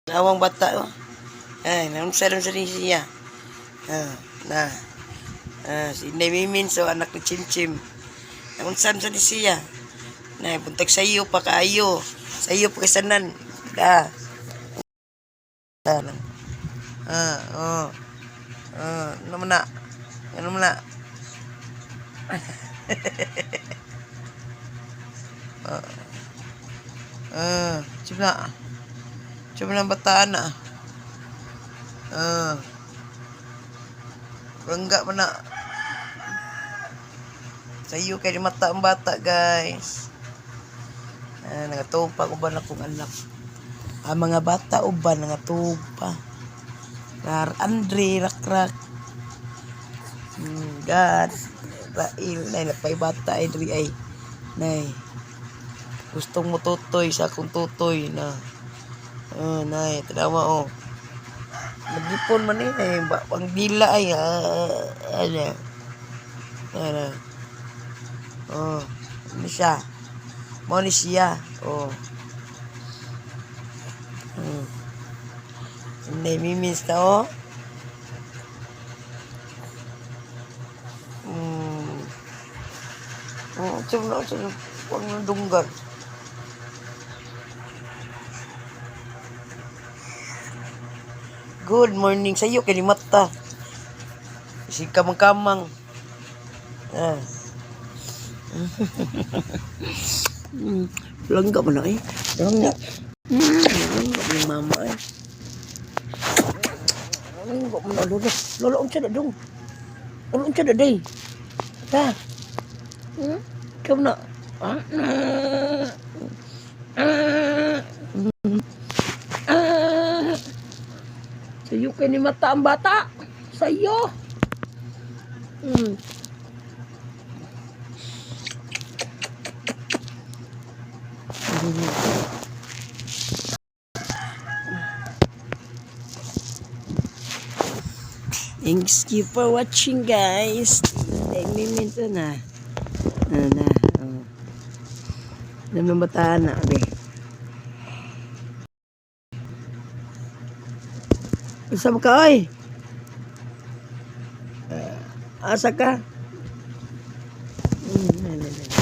Awang bata oh. Ay, naunsa rin sa siya. Ah, na. Ah, si Inday Mimin, so anak ni Chimchim. Naunsa sa ni siya. Na, buntag sa iyo pa kaayo. Sa iyo pa kasanan. Da. Ah, ah, oh. Ah, ano man na? Ano man na? Ah, chim na. Chim na ang bataan na. Ah. Rangga man na. Sa iyo kay mata ang bata, guys. Ah, nagatuog pa uban akong anak. Ang mga bata uban nagatuog pa. Rar Andre rakrak. God. Rail nay napay bata ay diri ay. Nay. Gustong mo tutoy sa akong tutoy na. Oh, nay, tanawa oh. Nagipon man eh, ay, ang dila ay ah, ano. Ano. Oh, ano siya? Mo ni siya. Oh. Hindi, mimiss na oh. Oh, tiyan na, tiyan na. Huwag na dunggan. Good morning sa iyo, kalimata. Isig kamang-kamang. Ah. Langga mo na eh. Langga. Langga mo yung mama eh. Langga mo na, lolo. Lolo, unsa na dong? Lolo, unsa na day? Ta. Ikaw na. Ah. Ah. Ah. Sa'yo kay ni mata ang bata. Sa'yo. Thanks you for watching, guys. Nagmiminto na. Na na. Oh. Alam ng bataan na, abe. Asa ka, oy? Asa ka? Na, na, na.